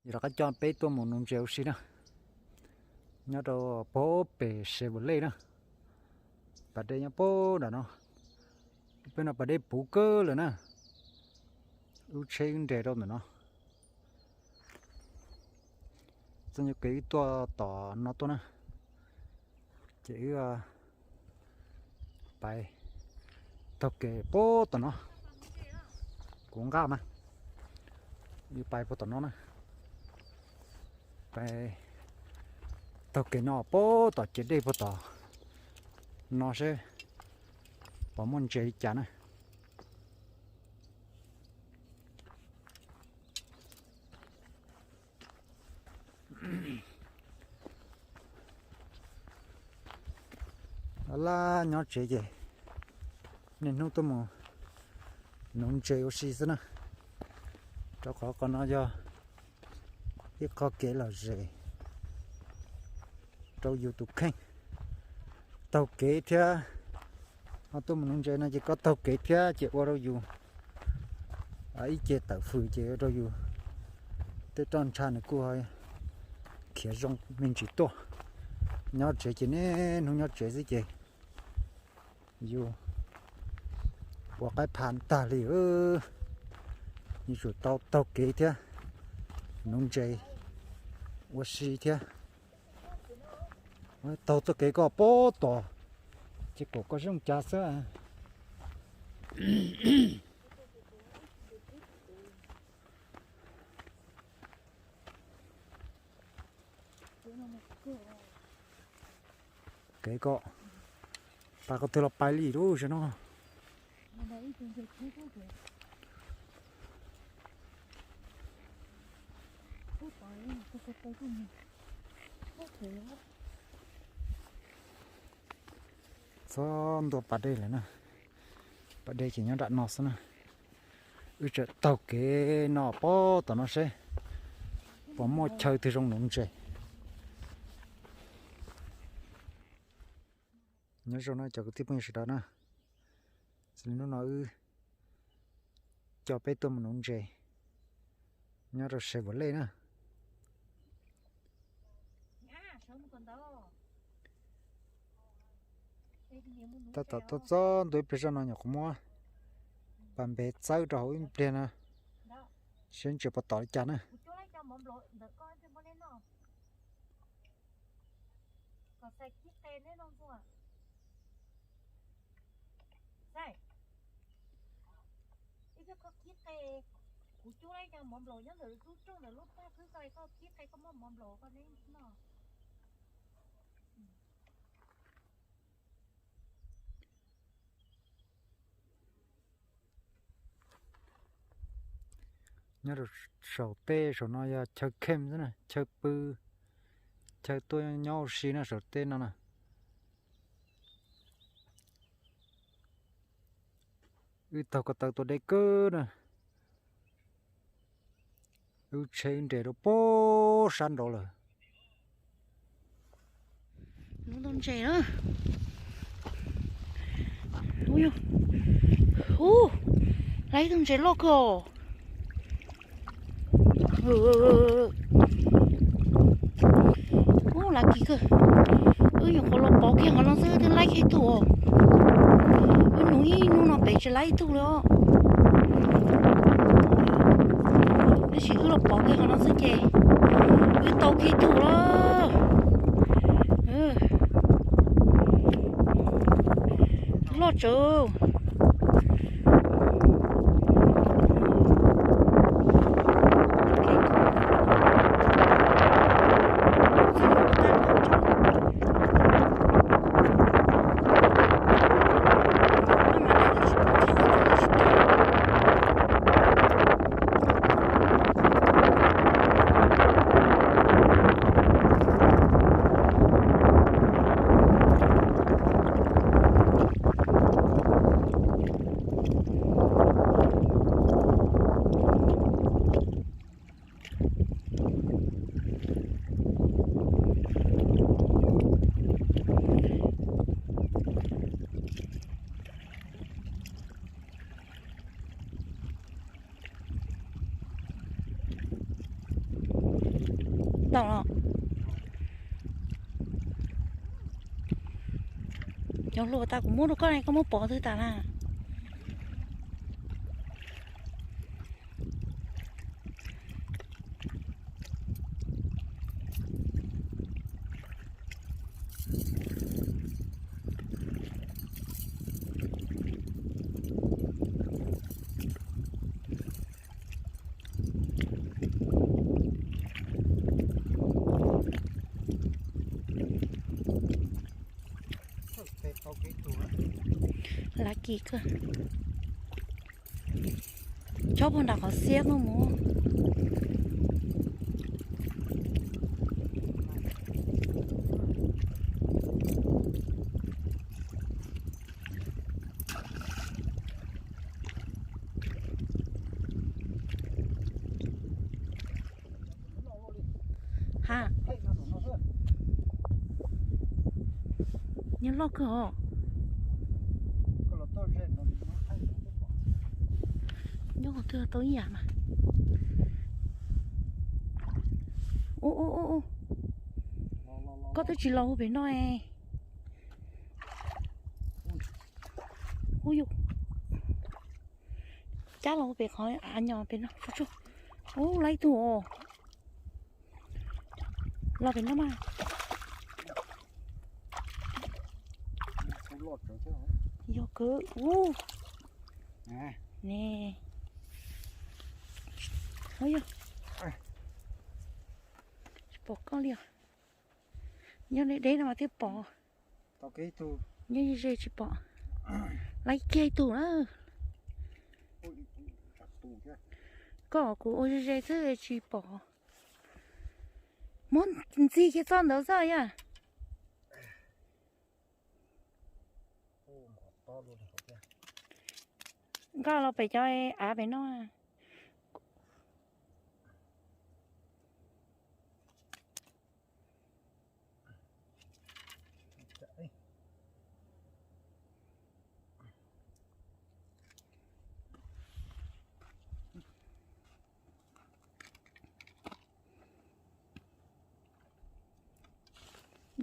Yog rov qab coj peb tuaj mus nuv ntses ua si na, nyob rau pem Chevrolet na. Pas dej nyob pem nram no, pem no pas dej puv kawg lawm na. Wb tsheb wb nres rau ntawm no. Txoj kev wb tuaj tom no tuaj na, ces wb pais taug kev pem tom no. Kuv nqaj mas, wb pais pem tom no na. Pais taug kev no pem tom ciav dej pem tom no seb puas muaj ntses li cas na. Laj laj nyob tsev ces niaj hnub tuaj mus nuv ntses ua si xwb na, rau qhov qhov no yog ib qho kev lom zem rau yus tus kheej, taug kev thiab. Ho tuaj mus nuv ntses no ces koj taug kev thiab ces ua rau yus ib ce tawm fws ces ua rau yus tej roj ntsha nws kuj ho khiav zoo me ntsis tuaj. Nyob tsev ces niaj hnub nyob tsev xwb ces yus ua qaib pha tag li. Yuav tsum tau taug kev thiab, nuv ntses ua si thiab. Taug txoj kev koj pem tom ces kom koj zoo cas xwb. Kev koj, pais qhov twg los pais li lub sab no. Txog ntua pas dej lawm na, pas dej ces nyob nram no xwb na. Wb tseem taug kev no pem tom no seb puas muaj chaw twg zoo nuv ntses. Nyob zoo no cov kwv tij phooj ywg sawv daws na, xws li hnub no wb coj peb tuaj mus nuv ntses nyob rau Chevrolet na. Tab tom tuaj txog ntua ib pliag zoj no nyuam qhuav muab pas npeg txawb rau hauv ib pliag na, seb ntses puas tom li cas na. Nyob rau saum tej saum no yog chaw kheej xwb na, chaw pw, chaw tuaj nyob ua si na saum tej no na. Wb taug ko taw tua deb kawg na. Wb tsheb wb nres rau pem sab nraud lawm. Ntses na. Ub, laib ib tug ntses loj kawg os. Ub, lav kiv kawg. Wb nyuam qhuav los pov kiag qhov no xwb twb laib kiag ib tug os. Wb nuv ib hnub no pem tsis laib ib tug li os. Tab sis wb los pov kiag qhov no xwb ces wb tau kiag ib tug lawm. Loj tsawv. tau los. Cov hluas tas kuv muab rau koj ne, koj muab pov twg tas na? Lav kis kawg. Chob puag nram qhov xiab tuaj mus. Ha, nyob loj kawg os. Nyob qhov twg tau ib yam mas. Ub ub ub ub, koj twb tsis los hu pem no e. Ub yus, cab los hu pem qhov av nyos pem no. Ub, lawv ib tug os. Los pem no mas. Yog kawg ub. Ne, yog, tsis pom koj li os. Nyob deb deb no mas thiaj pom. Nyob ze ze tsis pom. Lawv kiag ib tug na. Koj kuv ua ze ze xwb tsis pom. Muab ntxig kiag txoj ntawd xwb yom. Nkoj los pem cov av pem no.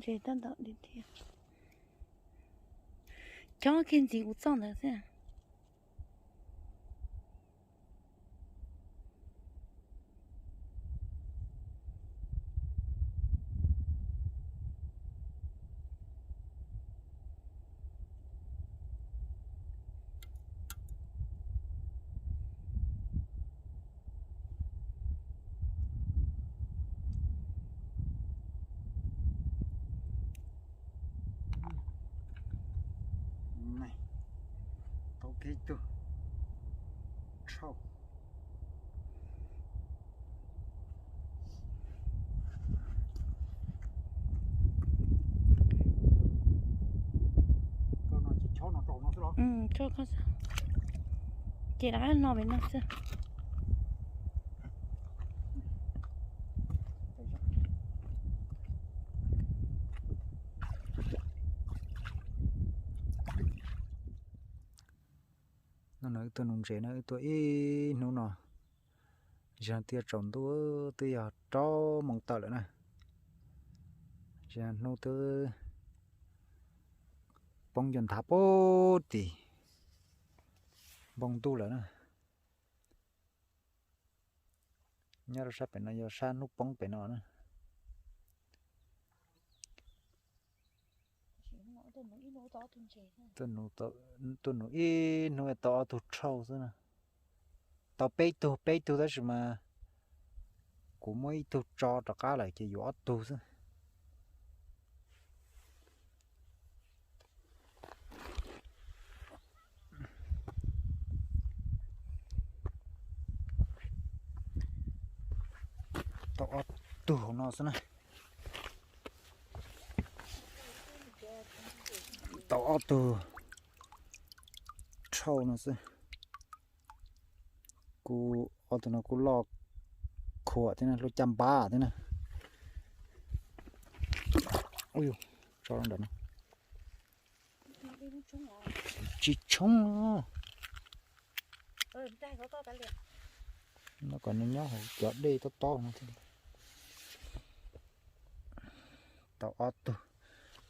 Ntses tab tom dhia dhia. Chob kiag ntxiv kuv txoj ntawd xwb. Tau kiag ib tug tshauj. Ces rov qab no pem no xwb. No no wb tuaj nuv ntses no, wb tuaj ib hnub no, zaum no twb yog tsaus ntuj, twb yog rau moos tawm lawm na. Zaum no hnub twb poob cuag nthav puag tim npoo ntuj lawm na. Nyob rau sab pem no yog sab hnub poob pem no na. Tuaj nuv ib hnub tau ob tug tshauj xwb na. Tau peb tug, peb tug tab sis mas kuv muab ib tug tso rov qab lawm ces yuav ob tug xwb. Tau ob tug hauv no xwb na. Tau ob tug tshauj no xwb. Kuv ob tug no kuj loj khuam thiab na, lub caj npab thiab na. Ub yus, tso ntawm no. Tsis tshoob no. No kom nws nyob hauv cov dej tob tob no thiab. tau ob tug,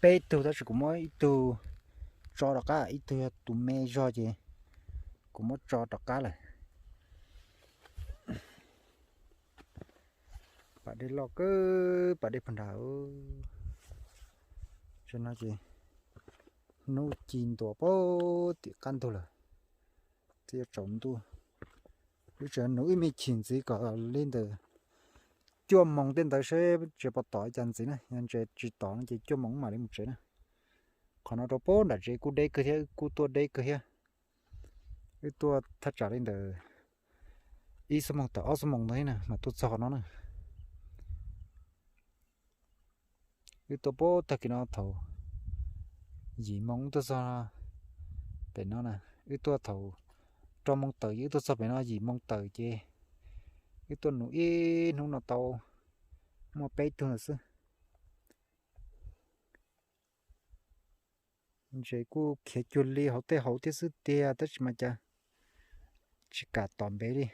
peb tug tab sis kuv muab ib tug tso rov qab, ib tug yog tus me zog ces kuv muab tso rov qab lawm. Pas dej loj kawg, pas dej puag nrad. Tam no ces hnub ci ntua puag tim qab ntug lawm, twb yuav tsaus ntuj. Wb tseem nuv ib me chim ntxiv kom li ntawm cuaj moos tej ntawd seb tseem pom tom cas ntxiv na, yog ntshe tsis tom no ces cuaj moos mam li mus tsev na. Qhov no rau puag nram tsev kuj deb kawg thiab, wb kuj tuaj deb kawg thiab. Wb tuaj thaj tsam li ntawm ib xuab moos tawm ob xuab moos ntawd thiab na mas tuaj txog qhov no na. Wb tuaj puag tag kis no thaum yim moo wb tuaj txog pem no na, wb tuaj thaum rau moo tawm ces wb tuaj txog pem no yim moo tawm ces wb tuaj nuv ib hnub no tau muaj peb tug ntawd xwb. Ntses kuj khiav cuag li hauv tej hauv thiab xwb tiag tab sis mas cas tsis kam tom npev li.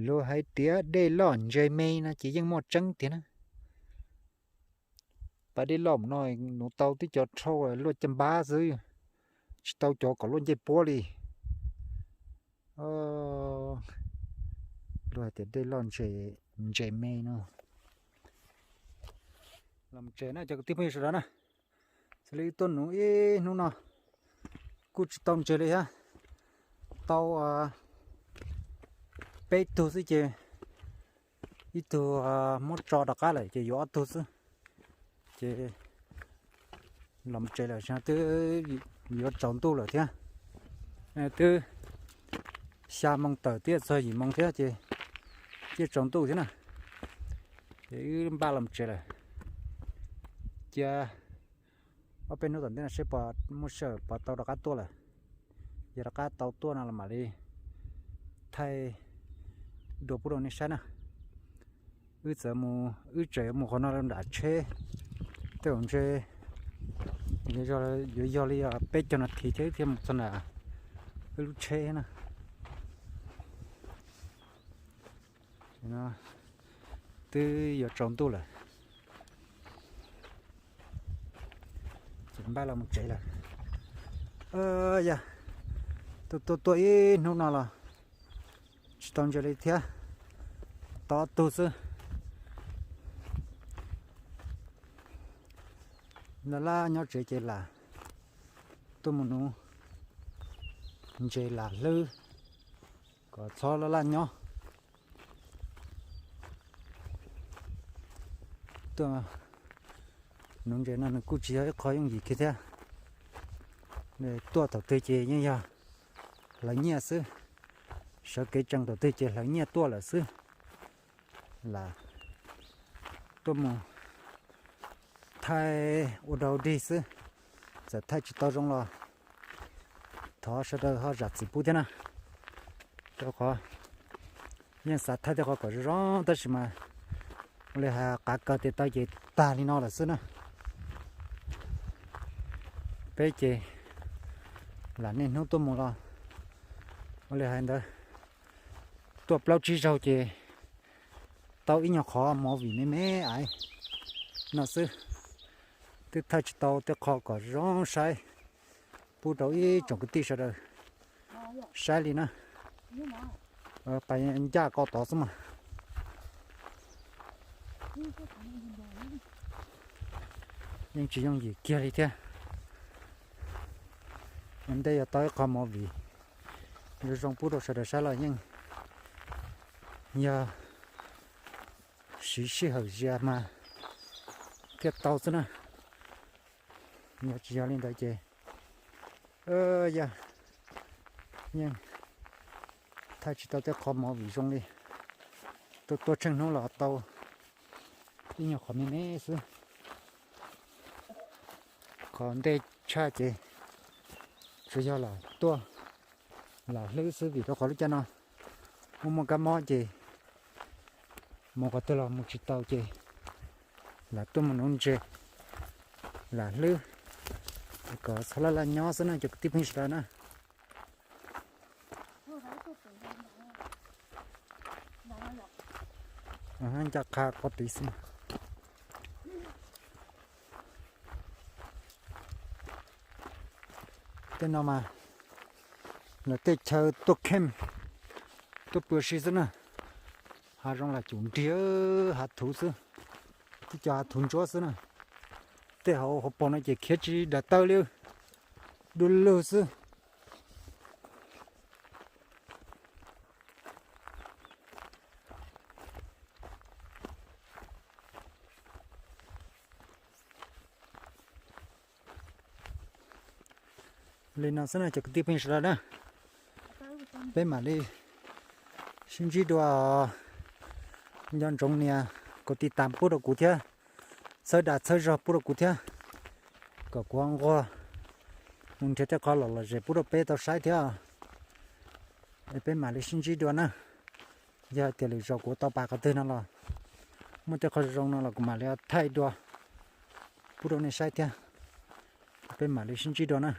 Luag hais tias dej loj ntses me no ces yeej muaj tseeb tiag na. Pas dej loj mus no nuv tau tib co rhau luaj caj npab xwb, tsis tau cov kom luaj ncej puab li. Luag hais tias dej loj ntses me no. Los tsev na cov kwv tij phooj ywg sawv daws na. Xws li tuaj nuv ib hnub no kuj tsis tau ntses li thiab, tau peb tug xwb ces ib tug muab tso rov qab lawm ces yuav ob tug xwb. Ces los tsev lawm twb yuav tsaus ntuj lawm thiab, twb xya moo tawm thiab txog yim moo thiab ces thiaj tsaus ntuj thiab na. Ces wb npaj los tsev lawm, cia ob peb hnub tom ntej no seb puas muaj sij hawm puas tau rov qab tuaj lawm. Yog rov qab tau tuaj no los mam li thaij dua pub rau nej saib na. Wb txawm mus, wb tseem yuav mus qhov no rau nram tsheb, tej zaum ntshe yuav yog li peb caug nas this thiab thiaj mus txog nram wb lub tsheb na. Twb yuav tsaus ntuj lawm, ces npaj los mus tsev lawm. Yog tuaj tuaj tuaj ib hnub no los tsis tau ntses li thiab, tau ob tug xwb. Laj laj nyob tsev ces lam tuaj mus nuv ntses lam hlwb kom txhob laj laj nyob. Tuaj nuv ntses no nws kuj tsis yog ib qho yooj yim kiag thiab. Tuaj thaum twg ces yeej yog hlawv nyiaj xwb, sawv kev tsees thaum twg ces hlawv nyiaj tuaj lawm xwb. Lam tuaj mus thaij ua dog dig xwb, txawm thaij tsis tau zoo los thov sawv daws ho zam txim pub thiab na. Rau qhov yeej xav thaij tej qhov kom zoo zoo tab sis mas ua li hais qav kaws tes taw ces tag li no lawm xwb na. Peb ces lam niaj hnub tuaj mus los ua li hais ntawd, tuaj plaub tsib zaug ces tau ib nyuag qhov movie me me aiv no xwb. Twb thaij tsis tau tej qho kom zoo saib pub rau ib tsoom kwv tij sawv daws saib li na. Pas ncaj qau tod xwb mas yeej tsis yooj yim kiag li thiab. Ua ntej yog tau ib qho movie zoo zoo pub rau sawv daws saib los yeej yog siv sij hawm zias mas thiaj tau xwb na. Yog tsis yog li ntawd ces yog yeej thaij tsis tau tej qho movie zoo li. Tuaj tuaj tsheej hnub los tau ib nyuag qhov me me xwb. Qhov ntej tshaj ces tsuas yog lam tuaj lam hlwb xwb vim rau qhov lub caij no muaj muaj kab mob ces mus qhov twg los mus tsis tau ces lam tuaj mus nuv ntses lam hlwb kom txhob laj laj nyob xwb na cov kwv tij phooj ywg sawv daws na. Ncaj qha qhov tid xwb. Tej no mas lawv tej chaw tuaj camp, tuaj pw ua si xwb na. Hav zoov lam cum nrig hav thuv xwb, tib co hav thuv ntsuab xwb na. Tej hauv hauv paus no ces khiav tsis daim tawv li, du lug xwb. Li no xwb na cov kwv tij phooj ywg sawv daws na, peb mam li sib ntsib dua. Nco ntsoov nias kaum tiv tas pub rau kuv thiab, txhawb dag txhawb zog pub rau kuv thiab, kom kuv ho nquag mus nrhiav tej qhov lom lom zem pub rau peb tau saib thiab. Es peb mam li sib ntsib dua na. Yog hais tias lwm zaus kuv tau pais qhov twg no los, muaj tej qhov zoo no los kuv mam li thaij dua pub rau nej saib thiab. Peb mam li sib ntsib dua na.